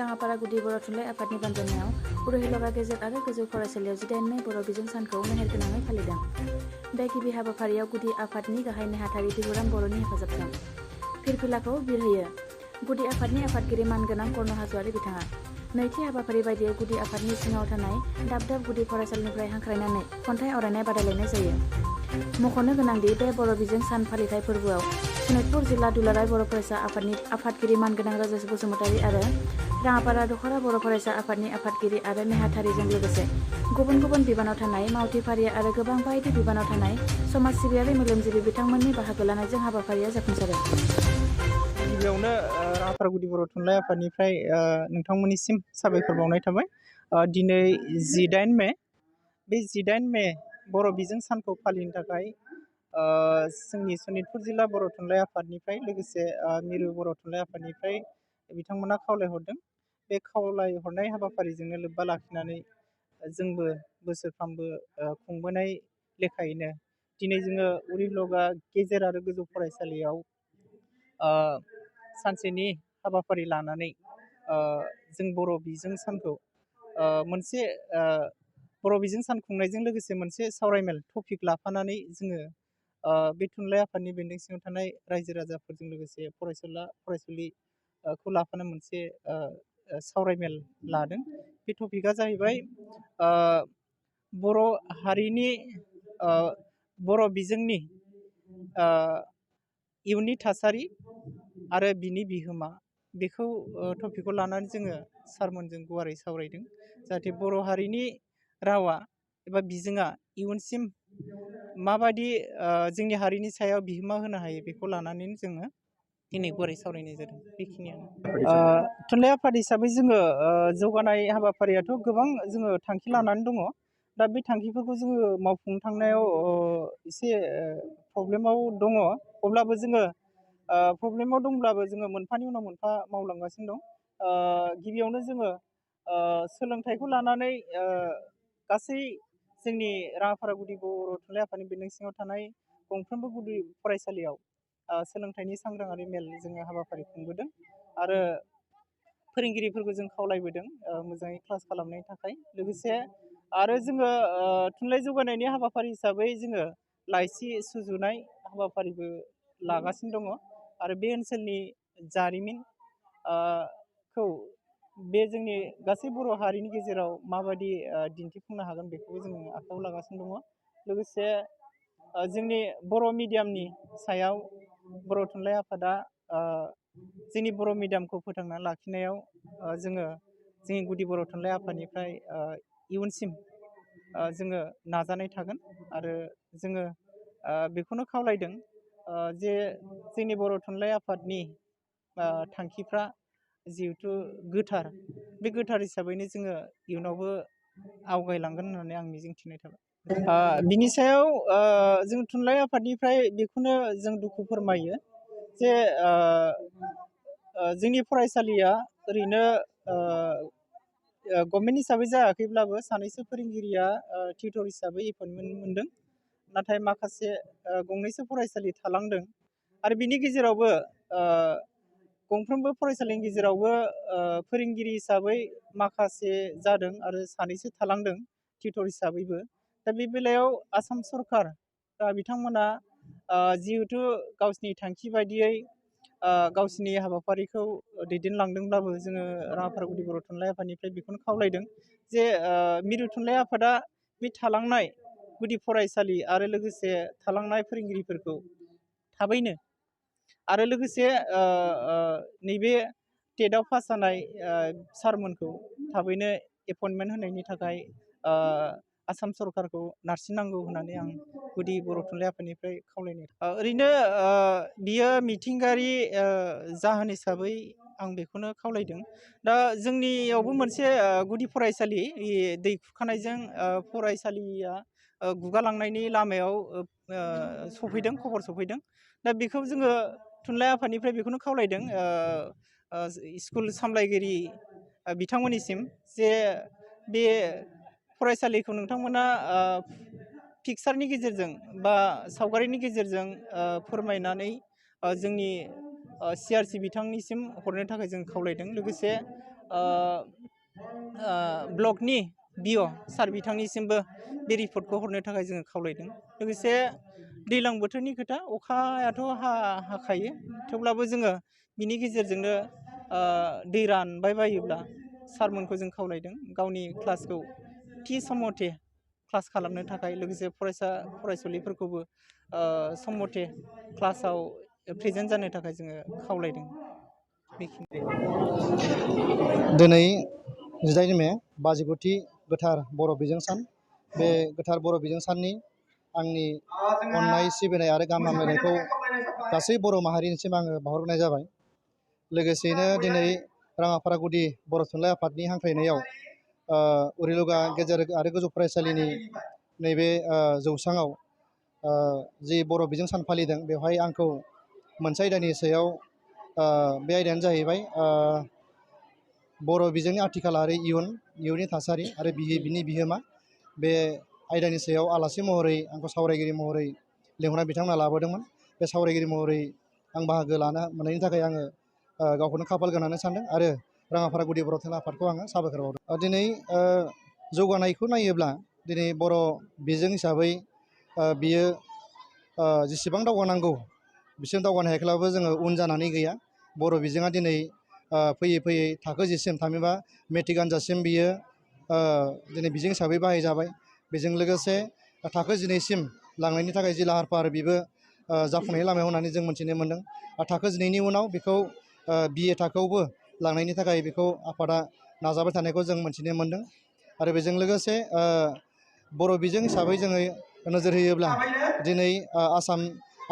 राङापारा गुदि बर' थुनलाइ आफादनि बानजायनायाव उर'ह गेजेर आरो गोजौ फरायसालियाव 18 मे बर' बिजों सानखौ मेहेरगोनाङै फालिदों। बे गिबि हाबाफारियाव गुदि आफादनि गाहाय नेहाथारि बिहुराम बर'नि हेफाजाबजों फिरफिलाखौ बिरहोयो गुदि आफादनि आफादगिरि मानगोनां कर्ण हाज'वारि बिथाङा। नैथि हाबाफारि बायदियै गुदि आफादनि सिङाव थानाय दाब दाब गुदि फरायसालिनिफ्राय हांख्रायनानै खन्थाइ आवरायनाय बादायलायनाय जायो। मख'नो गोनांदि बे बर' बिजों सान फालिथाय फोरबोआव सनितपुर जिल्ला दुलाराय बर' फरायसा आफादनि आफादगिरि मानगोनां राजेश बसुमतारी आरो राङापारा दख'रा बर' फरायसा आफादनि आफादगिरि आरो नेहाथारिजों लोगोसे गुबुन गुबुन बिबानाव थानाय मावथि फारिया आरो गोबां बायदि बिबानाव थानाय समाज सिबियारि मेलेमजिबि बिथांमोननि बाहागो लानायजों हाबाफारिया जाफुंसारो। गिबियावनो राङापारा गुदि बर' थुनलाइ आफादनिफ्राय नोंथांमोननिसिम साबायखर बावनाय थाबाय। दिनै 18 मे बे 18 मे बर' बिजों सानखौ फालिनो थाखाय जोंनि सनितपुर जिल्ला बर' थुनलाइ आफादनिफ्राय लोगोसे मिरु बर' थुनलाइ आफादनिफ्राय बिथांमोना खावलायहरदों। बे खावलायहरनाय हाबाफारिजोंनो लोब्बा लाखिनानै जोंबो बोसोरफ्रामबो खुंबोनाय लेखायैनो दिनै जोङो उर'ह गेजेर आरो गोजौ फरायसालियाव सानसेनि हाबाफारि लानानै जों बर' बिजों सानखौ मोनसे बर' बिजों सान खुंनायजों लोगोसे मोनसे सावरायमेल टपिक लाफानानै जोङो बे थुनलाइ आफादनि बेन्दों सिङाव थानाय रायजो राजाफोरजों लोगोसे फरायसुला फरायसुलिखौ लाफानो मोनसे सावरायमेल लादों। बे टपिकआ जाहैबाय बर' हारिनि बर' बिजोंनि इयुननि थासारि आरो बिनि बिहोमा बेखौ टपिकखौ लानानै जोङो सारमोनजों गुवारै सावरायदों। जाहाथे बर' हारिनि रावा एबा बिजोङा इयुनसिम माबायदि जोंनि हारिनि सायाव बिहोमा होनो हायो बेखौ लानानै जोङो दिनै गुवारै सावरायनाय जादों। बेखिनियानो थुनलाइ आफाद हिसाबै जोङो जौगानाय हाबाफारियाथ' गोबां जोङो थांखि लानानै दङ। दा बे थांखिफोरखौ जोङो मावफुंनो थांनायाव एसे प्रब्लेमाव दङ। अब्लाबो जोङो प्रब्लेमाव दंब्लाबो जोङो मोनफानि उनाव मोनफा मावलांगासिनो दं। गिबियावनो जोङो सोलोंथाइखौ लानानै गासै जोंनि राङापारा गुदि बर' थुनलाइ आफादनि बेन्दों सिङाव थानाय गंफ्रोमबो गुदि फरायसालियाव सोलोंथाइनि सांग्राङारि मेल जोङो हाबाफारि खुंबोदों आरो फोरोंगिरिफोरखौ जों खावलायबोदों मोजाङै क्लास खालामनायनि थाखाय। लोगोसे आरो जोङो थुनलाइ जौगानायनि हाबाफारि हिसाबै जोङो लाइसि सुजुनाय हाबाफारिबो लागासिनो दङ आरो बे ओनसोलनि जारिमिन खौ बे जोंनि गासै बर' हारिनि गेजेराव माबायदि दिन्थिफुंनो हागोन बेखौबो जोङो आखायाव लागासिनो दङ। लोगोसे जोंनि बर' मिडियामनि सायाव बर' थुनलाइ आफादा जोंनि बर' मिडियामखौ फोथांना लाखिनायाव जोङो जोंनि गुदि बर' थुनलाइ आफादनिफ्राय इयुनसिम जोङो नाजानाय थागोन आरो जोङो बेखौनो खावलायदों जे जोंनि बर' थुनलाइ आफादनि थांखिफ्रा जिहेथु गोथार, बे गोथार हिसाबैनो जोङो इयुनावबो आवगायलांगोन होननानै आं मिजिंथिनाय थाबाय। बिनि सायाव जों थुनलाइ आफादनिफ्राय बेखौनो जों दुखु फोरमायो जे जोंनि फरायसालिया ओरैनो गभर्नमेन्ट हिसाबै जायाखैब्लाबो सानैसो फोरोंगिरिया टिउटर हिसाबै एपइन्टमेन्ट मोनदों। नाथाय माखासे गंनैसो फरायसालि थालांदों आरो बिनि गेजेरावबो गंफ्रोमबो फरायसालिनि गेजेरावबो फोरोंगिरि हिसाबै माखासे जादों आरो सानैसो थालांदों टिउटर हिसाबैबो। दा बे बेलायाव आसाम सरकार बिथांमोना जिहेथु गावसिनि थांखि बायदियै गावसिनि हाबाफारिखौ दैदेनलांदोंब्लाबो जोङो राङापारा गुदि बर' थुनलाइ आफादनिफ्राय बेखौनो खावलायदों जे मिरु थुनलाइ आफादा बे थालांनाय गुदि फरायसालि आरो लोगोसे थालांनाय फोरोंगिरिफोरखौ थाबैनो आरो लोगोसे नैबे टेटआव पास जानाय सारमोनखौ थाबैनो एपइन्टमेन्ट होनायनि थाखाय आसाम सरकारखौ नारसिननांगौ होननानै आं गुदि बर' थुनलाइ आफादनिफ्राय खावलायनाय। ओरैनो बियो मिथिंगायारि जाहोन हिसाबै आं बेखौनो खावलायदों। दा जोंनियावबो मोनसे गुदि फरायसालि दै खुरखानायजों फरायसालिया गुगालांनायनि लामायाव सफैदों, खबर सफैदों। दा बेखौ जोङो थुनलाइ आफादनिफ्राय बेखौनो खावलायदों स्कुल सामलायगिरि बिथांमोननिसिम जे बे फरायसालिखौ नोंथांमोना पिक्सारनि गेजेरजों बा सावगारिनि गेजेरजों फोरमायनानै जोंनि CRC बिथांनिसिम हरनो थाखाय जों खावलायदों। लोगोसे ब्लगनि बिअ सार बिथांनिसिमबो बे रिपर्टखौ हरनो थाखाय जोङो खावलायदों। लोगोसे दैज्लां बोथोरनि खोथा, अखायाथ' हाखायो, थेवब्लाबो जोङो बिनि गेजेरजोंनो दै रानबाय बायोब्ला सारमोनखौ जों खावलायदों गावनि क्लासखौ थि सम मथे क्लास खालामनो थाखाय। लोगोसे फरायसुलिफोरखौबो सम मथे क्लासाव प्रेजेन्ट जानो थाखाय जोङो खावलायदों। दिनै 18 मे 59थि गोथार बर' बिजों सान। बे गोथार बर' बिजों साननि आंनि अननाय, सिबिनाय आरो गाहाम हामलायनायखौ गासै बर' माहारिनिसिम आङो बावहरनाय जाबाय। लोगोसेयैनो दिनै राङापारा गुदि बर' थुनलाइ आफादनि हांख्रायनायाव उर'ह गेजेर आरो गोजौ फरायसालिनि नैबे जौसाङाव जि बर' बिजों सान फालिदों, बेवहाय आंखौ मोनसे आयदानि सायाव बे आयदायानो जाहैबाय बर' बिजोंनि आथिखाल आरो इयुननि थासारि आरो बिनि बिहोमा। बे आयदानि सायाव आलासि महरै आंखौ सावरायगिरि महरै लिंहरना बिथांमोना लाबोदोंमोन। बे सावरायगिरि महरै आं बाहागो लानो मोननायनि थाखाय आङो गावखौनो खाफाल गोनां होननानै सानदों आरो राङापारा गुदि बर' थुनलाइ आफादखौ आङो साबायखर बावदों। दिनै जौगानायखौ नायोब्ला दिनै बर' बिजों हिसाबै बियो जेसेबां दावगानांगौ बिसिम दावगानो हायाखैब्लाबो जोङो उन जानानै गैया। बर' बिजोङा दिनै फैयै फैयै थाखो 10सिम थामहिनबा मेट्रिक आनजादसिम बियो दिनै बिजों हिसाबै बाहायजाबाय। बेजों लोगोसे थाखो 12सिम लांनायनि थाखाय जि लाहार फाहार बेबो जाफुंनायनि लामायाव होननानै जों मिथिनो मोन्दों। थाखो 12नि उनाव बेखौ BA थाखोआवबो लांनायनि थाखाय बेखौ आफादा नाजाबाय थानायखौ जों मिथिनो मोन्दों। आरो बेजों लोगोसे बर' बिजों हिसाबै जोङो नोजोर होयोब्ला दिनै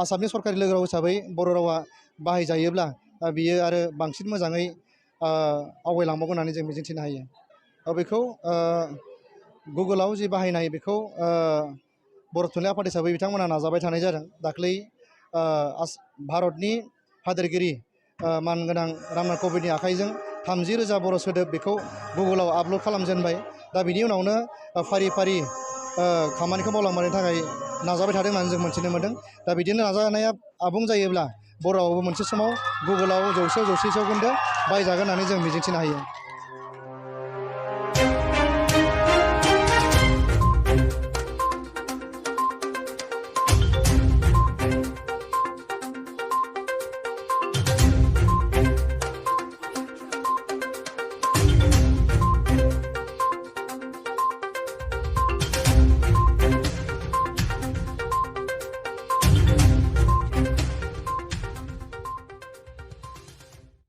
आसामनि सरकारि लोगो राव हिसाबै बर' रावा बाहायजायोब्ला बियो आरो बांसिन मोजाङै आवगायलांबावगोन होननानै जों मिजिंथिनो हायो। बेखौ गुगोलाव जि बाहायनाय बेखौ बर' थुनलाइ आफाद हिसाबै बिथांमोना नाजाबाय थानाय जादों। दाख्लै भारतनि हादोरगिरि मानगोनां रामनाथ क'बिन्दनि आखाइजों 30,000 बर' सोदोब बेखौ गुगोलाव आपल'ड खालामजेनबाय। दा बिनि उनावनो फारि फारि खामानिखौ मावलांबायनि थाखाय नाजाबाय थादों होननानै जों मिथिनो मोन्दों। दा बिदिनो नाजानाया आबुं जायोब्ला बर' रावाबो मोनसे समाव गुगोलाव 100 जौखोन्दो बाहायजागोन होननानै जों मिजिंथिनो हायो।